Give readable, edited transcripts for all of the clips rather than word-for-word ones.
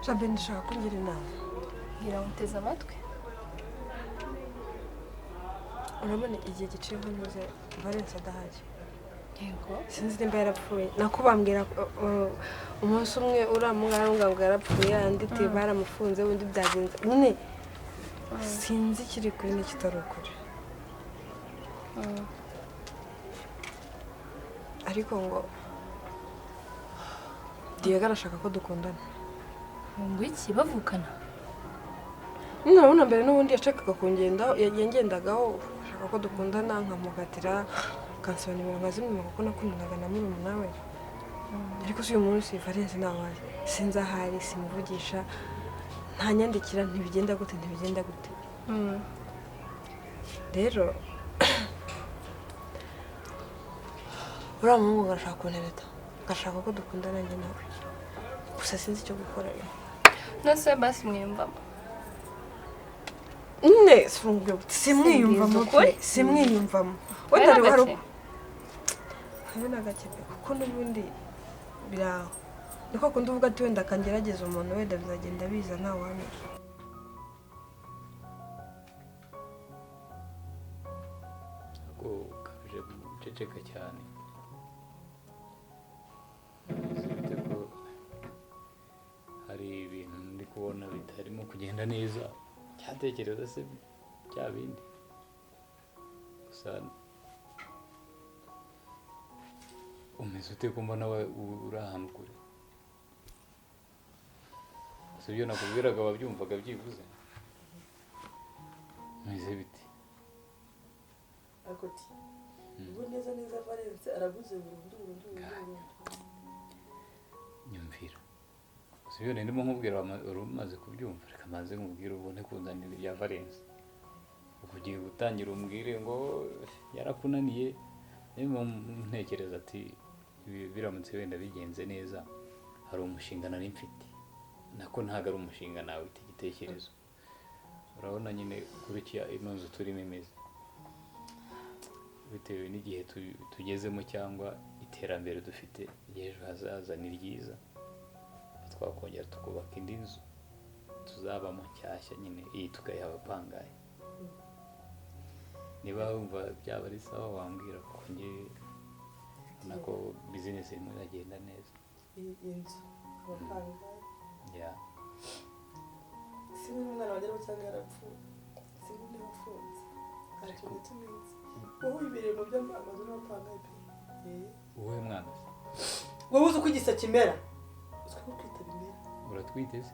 Shabe, ndashaka kungira inama. Ngira nguteze amatwi. Urabona igihe giciyeho ntuze Valence adahari. Yego. Sinzi nimba yarapfuye, nako bambwira umunsi umwe uriya mwana ngo yarapfuye, andi ati baramufunze, undi byagenze nyine sinzi ikiri kuri n'ikitari ukuri. Ariko ngo Diego arashaka ko dukundana. Ngo iki, bavukana? Nyine urabona mbere n'ubundi yashakaga kungendaho, yangendagaho ashaka ko dukundana, nkamukatira akansaba nimero nkazimwima kuko nakundanaga na murumuna we. Ariko si uyu munsi Valence ntawe ahari, sinzi aho ari, simuvugisha, ntanyandikira, ntibigenda gute, ntibigenda gute. Rero uriya muhungu ngo arashaka kuntereta, agashaka ko dukundana njye nawe, gusa sinzi icyo gukora rero. Nose basi mwiyumvamo? Nyine simwiyumvamo Simbwiza ukuri. pe, simwiyumvamo. Habe Wenda na hari gake. Habe na gake pe, kuko n'ubundi biraho niko akunda uvuga ati wenda akangerageza umuntu, wenda bizagenda biza, ntawamenya. Ko ukabije guceceka cyane. Bimeze bite ko hari ibintu ndi kubona bitarimo kugenda neza? Cyatekereza se bya bindi gusa umeze ute ko mbona we uri ahantu kure? Gusa ibyo nakubwiraga wabyumvaga byibuze? Umeze bite? Ariko ti ubu neza neza Valence arabuze burundu burundu burundu burundu. Nyumvira gusa ibyo ndimo nkubwira, wari umaze kubyumva. Reka maze nkubwire ubone kunzanira ibya Valence. Ubwo ugiye gutangira umbwire ngo yarakunaniye. Niba ntekereza ati ibi biramutse wenda bigenze neza, hari umushinga nari mfite, nako ntabwo ari umushinga, nawe ufite igitekerezo. Urabona nyine kuriya ino nzu turimo imeze, bitewe n'igihe tugezemo cyangwa iterambere dufite ry'ejo hazaza ni ryiza, twakongera tukubaka indi nzu tuzabamo nshyashya nyine, iyi tukayiha abapangayi. Niba wumva byaba ari sawa wambwira, kuko njye ubona ko bizinesi irimo iragenda neza. Iyi nzu abapangayi? Ya. Sinzi umwana wanjye arimo cyangwa yarapfuye, sinzi niba afunze, ntacyo ndetse uminsi wowe wibereye mu by'amazu n'abapangayi pe. Uwuhe mwana se? Wowe uzi uko igisa kimera, uzi uko kwita bimera? Uratwite se?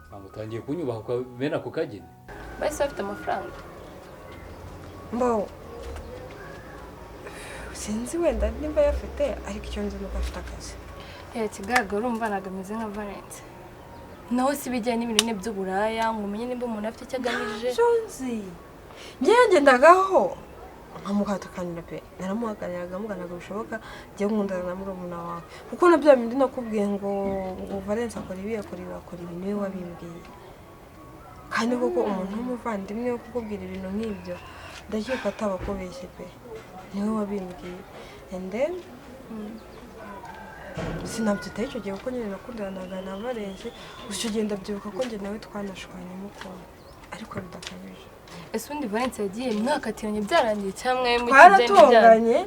Ntabwo utangiye kunyubaha bene ako kageni. Bahise bafite amafaranga. Mbo sinzi wenda nimba ayafite, ariko icyo nzi ni uko afite akazi. Ikigaragara urumva ntabwo ameze nka Valence. Naho si ibijyanye n'ibintu nyine by'uburaya, ngo umenye nimba umuntu afite icyo agamije. Ntabyo nzi, njyewe ngendagaho nkamukatakanira pe, naramuhakaniraga muganaga bishoboka njyewe nkundana na murumuna wawe, kuko na bya bindi nakubwiye ngo Valence akora ibi, akora ibi, akora ibi, niwe wabimbwiye. Kandi koko umuntu w'umuvandimwe wo kukubwira ibintu nk'ibyo, ndakeka ataba akubeshye pe, niwe wabimbwiye. And then sinabyitaho icyo gihe kuko nyine nakundanaga na Valence. Gusa icyo gihe ndabyibuka ko njye nawe twanashwanyemo ukuntu, ariko bidakabije. Ese ubundi Valence yagiye mwakatiranye byarangiye cyangwa mwe mukijyanye byarangiye? Twaratonganye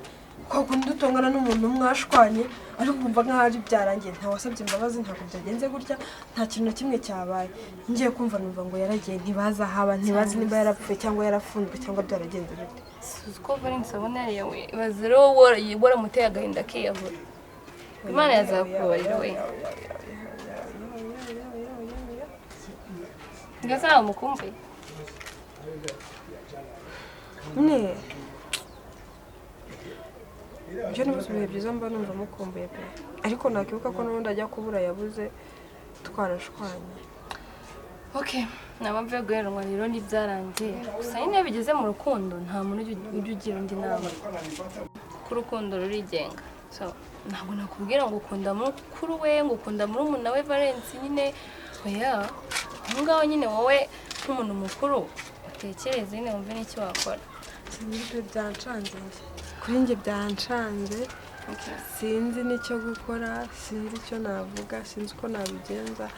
kwa kundi dutongana n'umuntu mwashwanye, ariko kumva nk'aho ari byarangiye, nta wasabye imbabazi, ntabwo byagenze gutya, nta kintu na kimwe cyabaye. Ngiye kumva numva ngo yaragiye, ntibazi aho aba, ntibazi nimba yarapfuye cyangwa yarafunzwe cyangwa byaragenze bite. Suzi ko Valence abona yariyawe, ibaze rero waramuteye agahinda akiyahura. Imana yazakubabarira we. Mbese ntabwo mukumbuye? Nyine ibyo nibuze ibihe byiza mba numva mukumbuye pe, ariko nakibuka ko n'ubundi ajya kubura yabuze twarashwanye. Okay, naba mvuye guheranwa rero ntibyarangiye. Gusa nyine iyo bigeze mu rukundo nta muntu ujya ugira undi nama, kuko urukundo rurigenga. So ntabwo nakubwira ngo ukunda mukuru we, ngo ukunda murumuna we Valence nyine, oya. Aho ngaho nyine wowe nk'umuntu mukuru utekereze nyine wumve n'icyo wakora. Sinzi pe, byancanze njye, kuri njye byancanze. Okay. Sinzi n'icyo gukora, sinzi icyo navuga, sinzi uko nabigenza.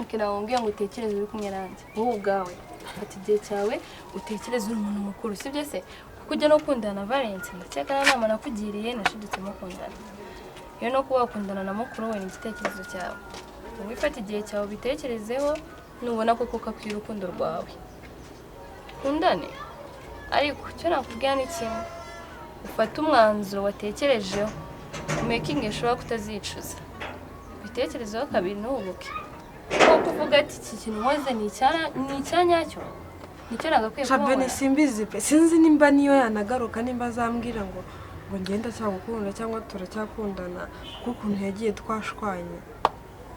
Okay, nawe wambwiye ngo utekereze uri kumwe nanjye. Wowe ubwawe fata igihe cyawe utekereze, uri umuntu mukuru, sibyo se? Kuko ujya no gukundana na Valence, ndakeka nta nama nakugiriye nashidutse mukundana. Iyo no kuba wakundana na mukuru we ni igitekerezo cyawe. Wowe fata igihe cyawe ubitekerezeho, nubona koko ko akwiye urukundo rwawe, kundane. Ariko icyo nakubwira ni kimwe: ufate umwanzuro watekerejeho, making sure kutazicuza. Bitekerezeho kabiri, ntuhubuke. Kuko uvuga ati iki kintu nkoze ni icya nyacyo, nicyo nagakwiye kuba Shabeni, nkora. Simbizi pe, sinzi nimba niyo yanagaruka, nimba azambwira ngo ngenda cyagukunda cyangwa turacyakundana, kuko ukuntu yagiye twashwanye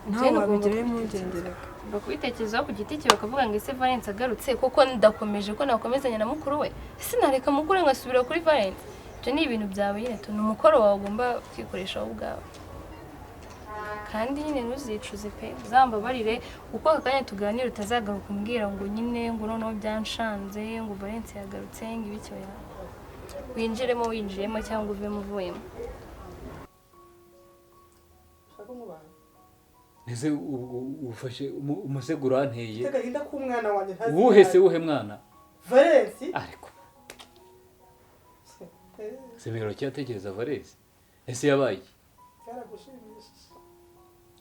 ntawe Jane, ugomba wabigiraho impungenge reka. Ugomba kubitekerezaho ku giti cye, bakavuga ngo ese Valence agarutse kuko ndakomeje ko nakomezanya na mukuru we, ese nareka mukuru we ngasubira kuri Valence? Ibyo ni ibintu byawe nyine tu, ni umukoro wawe ugomba kwikoresha wowe ubwawe. Kandi nyine ntuzicuze pe, uzambabarire kuko aka kanya tuganira utazagaruka umbwira ngo nyine ngo noneho byanshanze, ngo Valence yagarutse, ngo ibiki. Oya, winjiremo winjiyemo cyangwa uvemo uvuyemo. Ushaka umubano. Ese ufashe umusego uranteye. Mfite agahinda k'umwana wanjye ntazi. Uwuhe se? Wuhe mwana? Valensi. Ariko semero cyatekereza Valence ese yabaye iki? Byaragushimishije?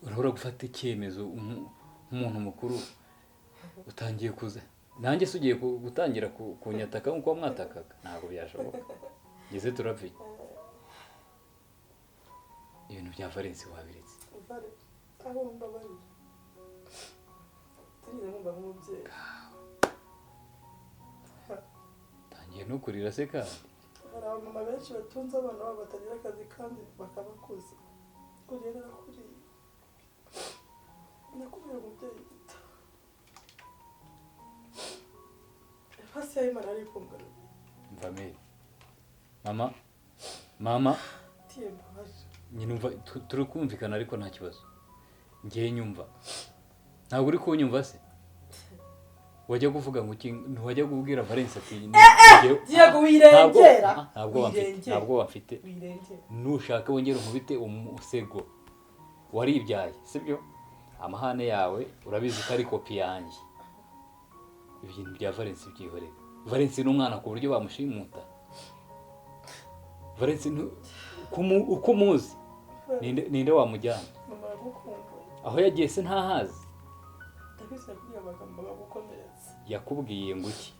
Urabura gufata icyemezo nk'umuntu mukuru, utangiye kuza nanjye se ugiye gutangira kunyataka nk'uko wamwatakaga? Ntabwo byashoboka, ngeze turapfa iki? Ibintu bya Valence wabiretse. Vale, aho mbabarira, sinigeze nkumva nk'umubyeyi. Utangiye no kurira se kandi? Hari abamama benshi batunze abana babo batagira akazi kandi bakabakuza. Uriya narakuriye, nakubera umubyeyi gito hasi y'Imana ari kungarura. Mva mere, mama, mama. Tiye, mbabaje. Nyine umva, turi kumvikana ariko nta kibazo. Ngiye nyumva, ntabwo uri kunyumva se? Wajya kuvuga ngo iki? Ntiwajya kubwira Valence ati Diego, wirengera. Ntabwo bamfite. Wirengera. Ntabwo bamfite. Wirengera. Nushaka wongere unkubite umusego. Waribyaye, sibyo? Amahane yawe urabizi ko ari kopi yanjye. Ibintu bya Valence byihorere. Valence ni umwana ku buryo bamushimuta? Valence uko umuzi, ninde wamujyana? Mama aragukumbuye. Aho yagiye se ntahazi? Ndabizi, yakubwiye amagambo agukomeretsa. Yakubwiye ngo iki?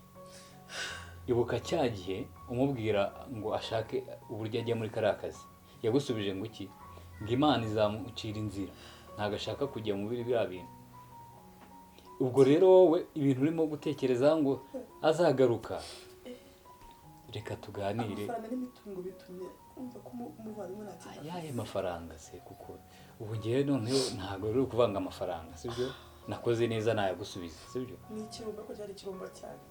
Ibuka cya gihe umubwira ngo ashake uburyo ajya muri kariya kazi, yagusubije ngo iki? Ngo Imana izamucira inzira, ntabwo ashaka kujya muri biriya bintu. Ubwo rero wowe ibintu urimo gutekereza ngo azagaruka, reka tuganire. Amafaranga n'imitungo bitumye wumva ko umuvandimwe nta kintu. Ayahe mafaranga se? Kuko ubu ngewe noneho ntabwo rero kuvanga amafaranga, sibyo? Nakoze neza nayagusubiza, sibyo? Ni ikirumbo ko cyari ikirumbo cyanjye.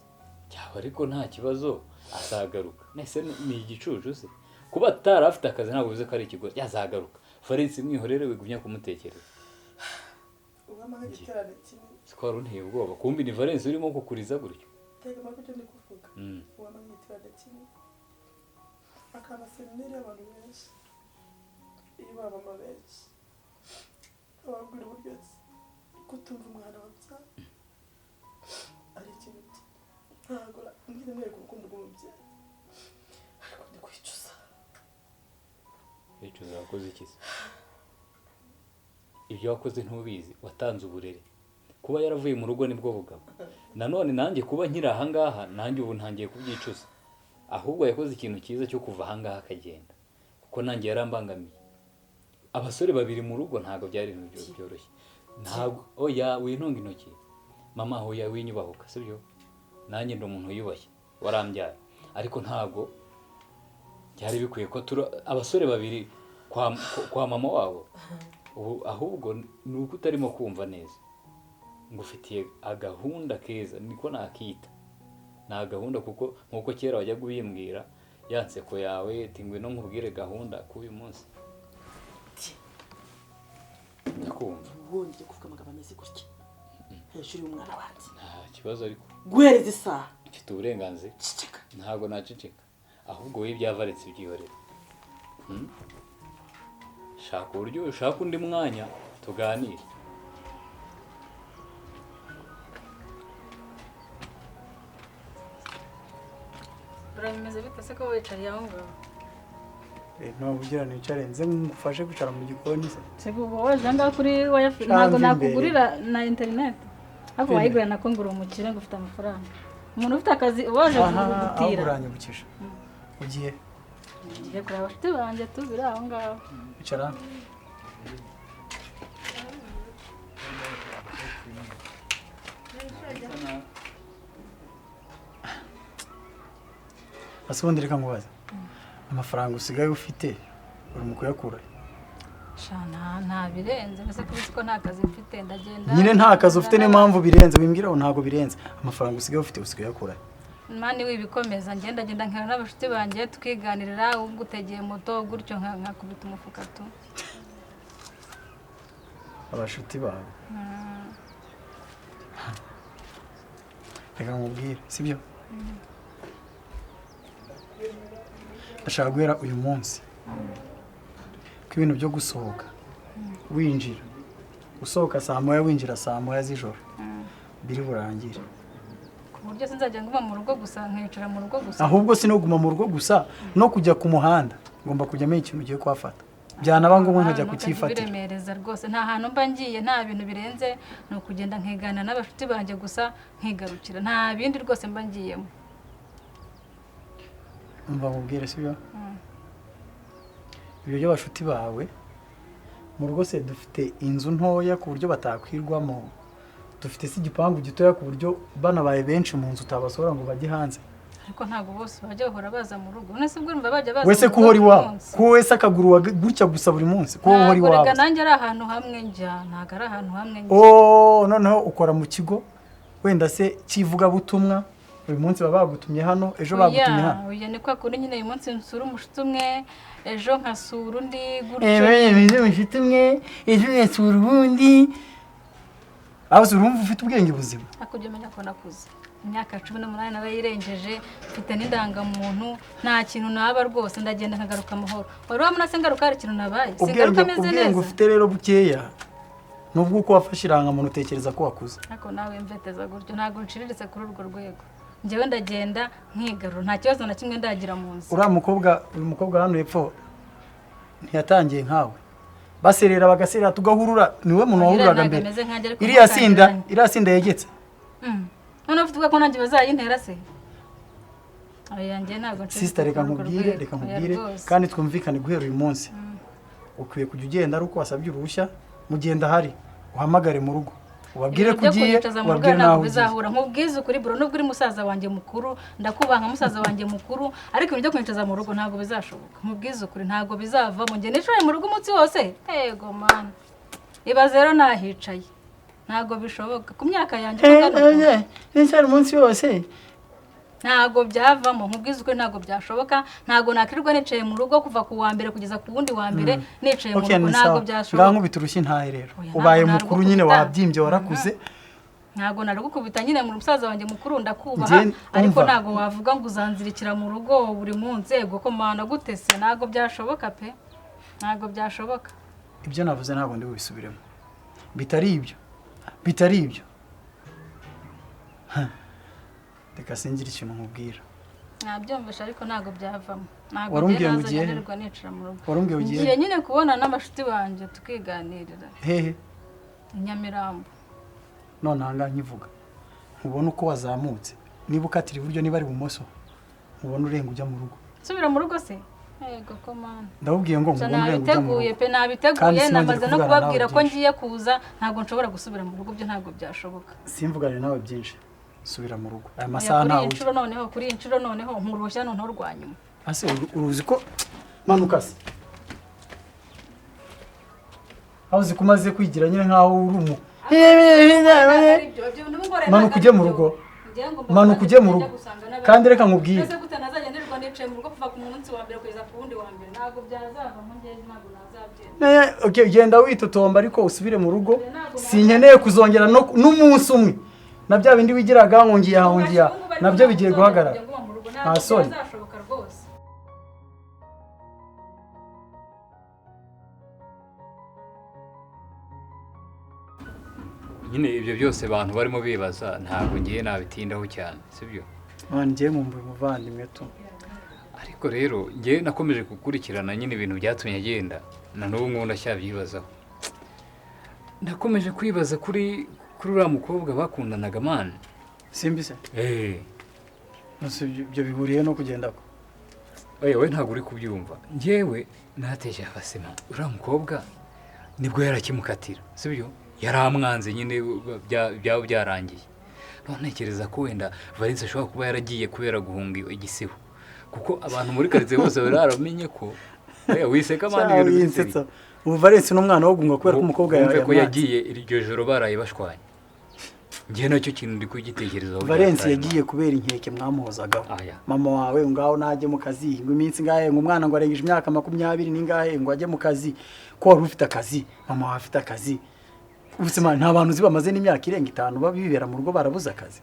Cyaba, ariko nta kibazo, azagaruka. Nese ni igicucu se? Kuba atari afite akazi ntabwo bivuze ko ari ikigo. Yazagaruka. Valence mwihorere, wigumya kumutekereza. Ubama nk'igiterane kinini. Siko wari unteye ubwoba, kumbi ni Valence urimo kukuriza gutyo. Tega amatwi icyo ndi kuvuga. Ubama nk'igiterane kinini, akaba seminari y'abantu benshi, irimo abamama benshi, ababwira uburyo ki kutumva umwana wabyaye ari ikintu kibi. Ntabwo mbwira mwereka urukundo rw'umubyeyi, ariko ndi kwicuza. Wicuza wakoze iki se? Ibyo wakoze ntubizi? Watanze uburere. Kuba yaravuye mu rugo nibwo bugabo. Nanone nanjye kuba nkiri ahangaha, nanjye ubu ntangiye kubyicuza. Ahubwo yakoze ikintu cyiza cyo kuva ahangaha akagenda, kuko nanjye yarambangamiye. Abasore babiri mu rugo ntabwo byari ibintu byoroshye. Ntabwo, oya, wintunga intoki mama, oya, winyubahuka, sibyo? Nanjye ndi umuntu wiyubashye, warambyaye, ariko ntabwo byari bikwiye ko tura abasore babiri kwa mama wabo. Ubu ahubwo ni uko utarimo kumva neza. Ngufitiye agahunda keza, niko nakita, ni agahunda, kuko nk'uko kera wajyaga ubimbwira ya nseko yawe ati ngwino nkubwire gahunda k'uyu munsi. Ndakumva. Wongeye kuvuga amagambo ameze gutya hejuru y'umwana wanjye? Nta kibazo, ariko Guhereza isaha. mfite uburenganzira. Ceceka. Ntabwo naceceka. Ahubwo wowe ibya Valence byihorere. Hmm? Shaka uburyo ushaka undi mwanya tuganire. Urabimeze bite se ko wicariye aho ngaho? Ntabwo ugira nicare nze ngufashe kwicara mu gikoni se? Se uba waje aha ngaha kuri wifi? Sha, Ntabwo mva imbere. nakugurira na interineti, ariko Mva wayigurira nako ngo uri umukire, ngo ufite amafaranga. Umuntu ufite akazi uba waje Aha, ahubwo kugutira. uranyibukije, ugiye? Ngiye kureba abashuti banjye tubiri aho ngaho. Icara hano. Ese ubundi reka nkubaze, amafaranga usigaye ufite uri mu kuyakura? Sha, nta birenze, mbese kuba ko nta kazi mfite, ndagenda. Nyine nta kazi ufite, niyo mpamvu birenze. Wimbwira ngo ntabwo birenze. Amafaranga usigaye ufite, usigaye uyakura? Man, wibikomeza. Ngenda ngenda nkera n'abashuti banjye, tukiganirira, ubwo utegeye moto gutyo nkakubita umufuka tu. Abashuti bawe? Reka nkubwire, sibyo? Ndashaka guhera uyu munsi ko ibintu byo gusohoka winjira, usohoka saa 1, winjira saa 1 z'ijoro biri burangire. Ku buryo sinzajya nguma mu rugo gusa, nkicara mu rugo gusa? Ahubwo si no kuguma mu rugo gusa, no kujya ku muhanda ngomba kujya menya ikintu ugiye kuhafata, byanaba ngombwa nkajya Ah, ntukajye kucyifatira. ubiremereza rwose. Nta hantu mba ngiye, nta bintu birenze, ni ukugenda nkigana n'abashuti banjye gusa, nkigarukira. Nta bindi rwose mba ngiyemo. Umva nkubwire, sibyo? Ibyo by'abashuti bawe mu rugo se, dufite inzu ntoya ku buryo batakwirwamo? Dufite se igipangu gitoya ku buryo banabaye benshi mu nzu utabasohora ngo bajye hanze? Ariko ntabwo bose bajya bahora baza mu rugo. None se ubwo urumva bajya baza Wese mu ko rugo uhora buri iwawe? munsi? Ko wese akaguru gutya gusa buri munsi, ko uhora Ntabwo iwawe? rega nanjye ari ahantu hamwe njya, ntabwo ari ahantu hamwe njya. Oh, noneho ukora mu kigo wenda se cy'ivugabutumwa, uyu munsi baba bagutumye hano, ejo bagutumye Oya, hano? oya, ni kwa kundi nyine uyu munsi nsura umushuti umwe, ejo nkasura undi gutyo. Eee, umushuti umwe, ejo ugasura uwundi. Aho se urumva ufite ubwenge buzima? Ariko ujya umenya ko nakuze. Imyaka 18 narayirengeje, mfite n'indangamuntu. Nta kintu naba rwose, ndagenda nkagaruka amahoro. Wari wabona se ngaruka hari ikintu nabaye? Singaruka Ubwenge ameze ubwenge neza. ufite rero bukeya, nubwo uko wafashe irangamuntu utekereza ko wakuze. Ariko nawe mveteza gutyo, ntabwo nciriritse kuri urwo rwego. Njyewe ndagenda nkigarura, nta kibazo na kimwe ndagira mu nzu. Uriya mukobwa, uyu mukobwa hano hepfo, ntiyatangiye nkawe baserera, bagaserera tugahurura? Niwe muntu Uriya wahururaga ntabwo mbere. ameze nkanjye, ariko Iriya sinda, mutangiranye. iriya sinda yegetse. Noneho ufite ubwoba ko nanjye bazayintera se? Oya, njye ntabwo nciriritse Sister, reka kuri urwo nkubwire, rwego. reka Oya, nkubwire rwose. kandi twumvikane. Guhera uyu munsi ukwiye kujya ugenda ari uko wasabye uruhushya. Mugenda ahari uhamagare mu rugo, ubabwire Ibintu ko byo ugiye, kunyicaza mu rugo ubabwire ntabwo n'aho ugiye. bizahura. Nkubwize ukuri bro, nubwo uri musaza wanjye mukuru, ndakubaha nka musaza wanjye mukuru, ariko ibintu byo kunyicaza mu rugo ntabwo bizashoboka. Nkubwize ukuri, ntabwo bizavamo. Njye nicaye mu rugo umunsi wose? Yego man, ibaze rero nahicaye. Ntabwo bishoboka ku myaka yanjye uko ingana uku. Nicara umunsi wose? Ntabwo byavamo. Nkubwize ukuri, ntabwo byashoboka. Ntabwo nakwirirwa nicaye mu rugo kuva ku wa mbere kugeza ku wundi wa mbere nicaye mu Okay, rugo. ni Ntabwo sawa. Ngaho byashoboka. nkubita urushyi ntahe rero. Oya, Ubaye ntabwo mukuru nyine, narugukubita. wabyimbye, warakuze. Ntabwo narugukubita nyine, mu musaza wanjye mukuru ndakubaha, Njye- ariko umva. ntabwo wavuga ngo uzanzirikira mu rugo buri munsi. Ego ko mana, gute se? Ntabwo byashoboka pe, ntabwo byashoboka. Ibyo navuze ntabwo ndi bubisubiremo. Bitari ibyo, bitari ibyo, Ha. Reka singire ikintu nkubwira. Nabyumvisha, ariko ntabwo byavamo. Ntabwo Warumbwiye njye ngo nazajya ugiye he? nirirwa nicara mu rugo. Warumbwiye ugiye Ngiye he? nyine kubona n'abashuti banjye, tukiganirira. Hehe? I Nyamirambo. None ahangaha nkivuga nkubona uko wazamutse, niba ukatira iburyo, niba ari ibumoso, nkubona urenga ujya mu rugo. Nsubira mu rugo se? Yego ko mana. Ndabubwiye ngo Gusa nkubone urenga ujya mu nabiteguye rugo. pe, Kandi nabiteguye. sinongere Namaze no kuvugana nawe kubabwira ko byinshi. ngiye kuza. Ntabwo nshobora gusubira mu rugo, byo ntabwo byashoboka. Simvugane nawe byinshi, subira mu rugo aya Oya, masaha kuri iyi ntawe nshuro noneho, kuri iyi nshuro noneho nkurushya noneho rwa nyuma. Ase uruzi ko manuka se? Aho uzi ko umaze kwigira nyine nkaho uri umu Manuka ujye mu rugo. Manuka ujye mu rugo. Kandi reka nkubwire. Ese gute nazajya nirirwa nicaye mu rugo kuva ku munsi wa mbere kugeza ku wundi wa mbere? Ntabwo byazavamo, njye ntabwo nazabyemera. Okay, genda witotomba ariko usubire mu rugo. Sinkeneye kuzongera n'umunsi umwe na bya bindi wigiraga ngo ngiye aha, ngo ngiye aha, nabyo bigiye guhagarara. Nta Ntabwo soni. byazashoboka rwose. Nyine ibyo byose abantu barimo bibaza ntabwo ngiye nabitindaho cyane, sibyo? Man, ngiye nkumbuye umuvandimwe tu. Ariko rero ngiye nakomeje gukurikirana nyine ibintu byatumye agenda, na n'ubu ngubu ndacyabyibazaho. Nakomeje kwibaza kuri uriya mukobwa bakundanaga man. Simbi se? Ibyo bihuriye no kugenda ko? Oya we ntabwo uri kubyumva. Njyewe nateje abasema uriya mukobwa nibwo yarakimukatira, sibyo? Yaramwanze nyine byaba byarangiye. None ntekereza ko wenda Valence ashobora kuba yaragiye kubera guhunga igisibo. Kuko abantu muri quartier bose baramenye ko oya wiseka man ibintu winsetsa. Ubu Valence n'umwana wo guhunga kubera ko umukobwa yawe ko yagiye iryo joro baraye bashwanye. Ngiye nacyo kintu ndi kugitekerezaho. Valence yagiye kubera inkeke mwamuhozagaho. Mama wawe ngaho najye mu kazi ngo iminsi ngahe ngo umwana ngo arengeje imyaka 20 ningahe ngo ajye mu kazi, ko wari ufite akazi, mama wawe afite akazi. Ubuzima nta bantu zibamaze n'imyaka irenga 5 babibera mu rugo barabuze akazi.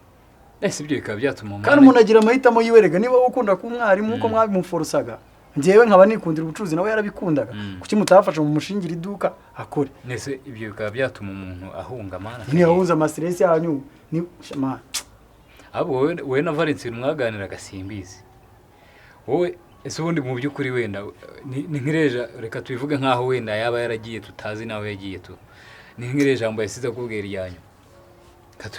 Ese ibyo bikaba byatuma kandi umuntu agira amahitamo yiwerega. Niba ukunda ku mwarimu uko mwabimuforosaga, njyewe nkaba nikundira ubucuruzi nawe yarabikundaga, kuki mutafasha mu mushingira iduka akore? Nese ibyo bikaba byatuma umuntu ahunga mana. Ni ahunza amastress yanyu ni shama. Abo wowe na Valence mwaganiraga simbizi. Wowe ese ubundi mu byukuri wenda ni nkireja, reka tubivuge nkaho wenda yaba yaragiye tutazi nawe yagiye tu. Ni nk'ireja jambo yasize kubwira yanyu.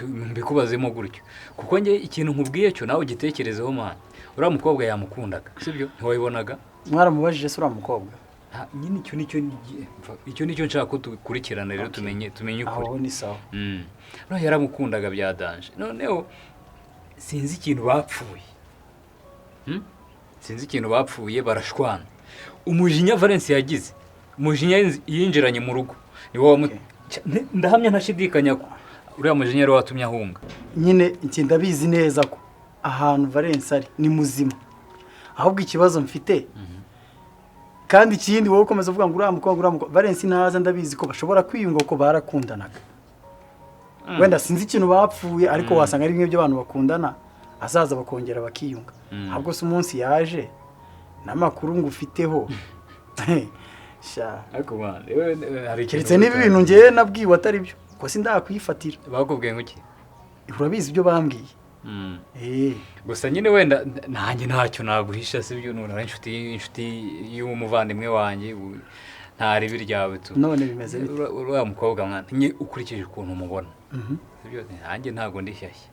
Mbikubazemo gutyo. Kuko nge ikintu nkubwiye cyo nawe ugitekerezeho man. Uriya mukobwa yamukundaga, sibyo? Ntiwayibonaga? Mwaramubajije se uriya mukobwa? Nyine icyo nicyo nshaka ko tukurikirana rero tumenye ukuri. Aho ni sawa. No yaramukundaga bya danger. Noneho sinzi ikintu bapfuye. Sinzi ikintu bapfuye barashwana. Umujinya Valence yagize, umujinya yinjiranye mu rugo. Ni wowe ndahamya ntashidikanya ko uriya mujinya rero watumye ahunga. Nyine iki ndabizi neza ko ahantu Valence ari ni muzima. Ahubwo ikibazo mfite kandi ikindi wowe ukomeza uvuga ngo uriya mukobwa Valence ntaza, ndabizi ko bashobora kwiyunga ko barakundanaga. Wenda sinzi ikintu bapfuye ariko wasanga ari bimwe by'abantu bakundana azaza bakongera bakiyunga. Ahubwo se umunsi yaje n'amakuru ngufiteho. Sha ariko man hari keretse niba ibintu ngiye nabwiwe atari byo ko sindakwifatira. Bakubwiye ngo iki? Urabizi ibyo bambwiye. Gusa nyine wenda nanjye ntacyo naguhisha, sibyo? None inshuti y'umuvandimwe wanjye nta ribi ryawe tu. None bimeze bite? Uriya mukobwa mwana nye ukurikije ukuntu umubona, sibyo? Nanjye ntago ndishyashya.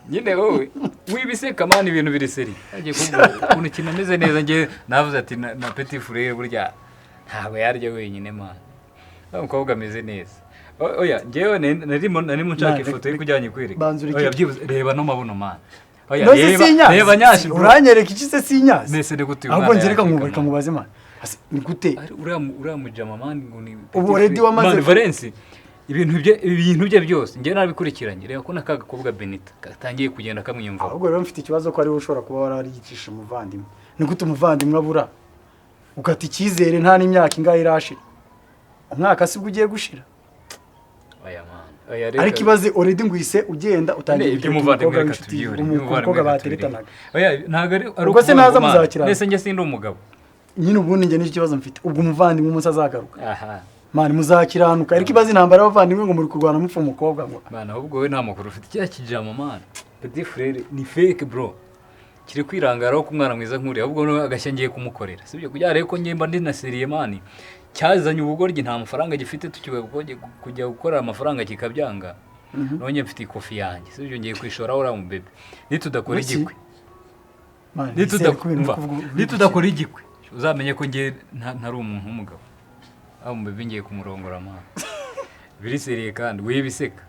Nyine wowe wibiseka man ibintu biri seri. Agiye kuvuga ukuntu kinameze neza, nge navuze ati na petit frère burya ntabwo yarya wenyine man. Uriya mukobwa ameze neza. Oya ngewe narimo nshaka ifoto iri kujyanye kwereka. Oya byibuze reba no mabuno man. Oya reba nyashi. Uranyereka iki se sinyazi? Nese ni gute uyu mwana? Ahubwo ngereka nkubareka nkubaze man. Ni gute? Uriya mujama man ngo ni ubu already wamaze man Valence ibintu bye byose ngewe nabikurikiranye. Reba ko nakaga kobwa Benita katangiye kugenda kamwiyumva. Ahubwo rero mfite ikibazo ko ari ushobora kuba warariyicisha umuvandimwe. Ni gute umuvandimwe abura ukata icyizere nta n'imyaka ingahe irashira? Umwaka sibwo ugiye gushira. Oya man. Ariko ibaze already ngwise ugenda utangiye ibyo umuvandimwe reka tubyihore. Umukobwa bateretanaga. Oya ntago ari ubwo se naza muzakirana. Nese njye sindi umugabo. Nyine ubundi njye n'icyo kibazo mfite. Ubwo umuvandimwe umunsi azagaruka. Aha. Man muzakiranuka. Ariko ibaze intambara y'abavandimwe ngo muri kurwana mupfa umukobwa ngo. Man ahubwo we nta makuru ufite. Cya kijama man. Petit frère ni fake bro. Kiri kwirangaraho ku mwana mwiza nkuri ahubwo no agashya ngiye kumukorera. Sibyo kujya reko ngiye mba ndi na seriye man. Cyazanye ubugoryi nta mafaranga gifite tukiwe kujya gukora amafaranga kikabyanga. Nonye mfite ikofi yanjye sibyo ngiye kwishora ora mu bebe. Nitudakora igikwe. Nitudakora igikwe uzamenye ko ngiye ntari umuntu w'umugabo. Aho mu bebe ngiye kumurongora man. Biri seriye kandi wibiseka.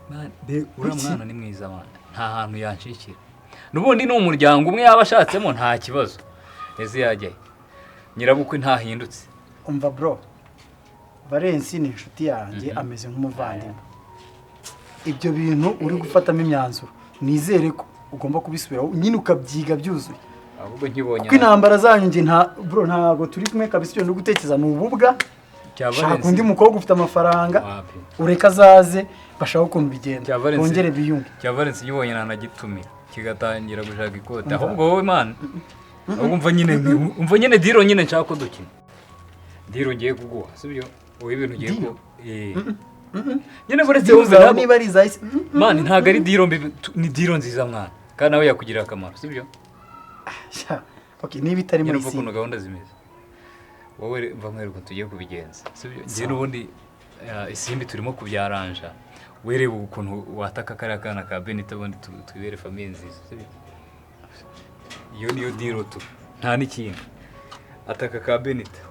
Man uriya mwana ni mwiza man. Nta hantu yanshikira. Nubundi ni umuryango umwe yaba ashatsemo nta kibazo. Ese yajyaye. Nyirabukwe ntahindutse. Umva bro, Valence ni inshuti yanjye ameze nk'umuvandimwe. Ibyo bintu uri gufatamo imyanzuro nizere ko ugomba kubisubiraho nyine ukabyiga byuzuye. Ahubwo nkibonye kuko intambara zanyu nge nta bro ntago turi kumwe kabisa. Icyo ndi gutekereza ni ububwa. Shaka undi mukobwa ufite amafaranga ureka azaze bashaka ukuntu bigenda bongere biyunge. Cya Valence nkibonye nanagitumira kigatangira gushaka ikote. Ahubwo wowe man umva nyine diro nyine nshaka ko dukina. Diro ngiye kuguha, sibyo? Wowe ibintu ngiye ko Nyine buretse Deal wumve zawe ntabwo niba ari iza isi man, ntabwo ari deal mbi, ni deal nziza mwana, kandi nawe yakugirira akamaro, sibyo? Sha, okay, niba itarimo Nyine umva isi ukuntu gahunda zimeze. Wowe mva nkwereka ukuntu tugiye kubigenza, sibyo? Njye n'ubundi isimbi turimo kubyaranja. Wereba ukuntu wataka kariya kana ka Benita, ubundi twibere famille nziza, sibyo? Iyo niyo deal tu, nta n'ikindi. Ataka ka Benita.